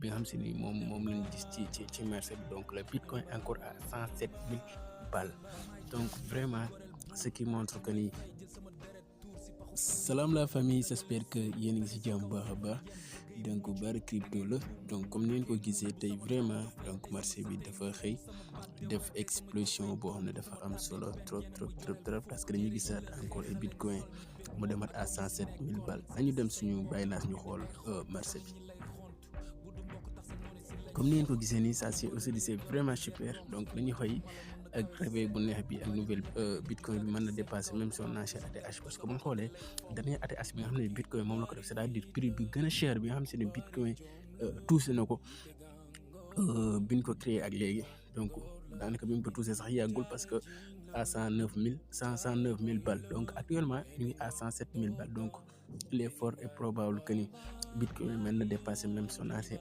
bi nga xam si ni moom lañ gis ci marché bi. Donc le bitcoin encore à 107 000 balles. Donc vraiment ce qui montre que ni salam la famille, j'espère que yéen a ngi si jàmm baax a baax. Donc Barra Crypto la. Donc comme ni ngeen ko gisee tey vraiment donc marché bi dafa xëy def explosion boo xam ne dafa am solo trop parce que dañuy gisaat encore ay bitcoin mu demat à 107 000 balles. nañu dem suñu Binance ñu xool marché bi. comme ni ngeen ko gisee nii ça c'est vraiment super. Donc dañuy xëy ak réveil bu neex bi ak nouvelle bitcoin bi mën na dépasser même son ancien ATH, parce que bu ñu xoolee dernier ATH bi nga xam ne bitcoin moom la ko def, c'est-à-dire prix bi gën a cher bi nga xam ne bitcoin touché na ko biñ ko créé ak léegi. Donc daanaka bi mu ko touché sax yàggul parce que à 109 000 balles. Donc actuellement ñu ngi à 107 000 balles. Donc il est fort et probable que ni bitcoin mën na dépasser même son ancien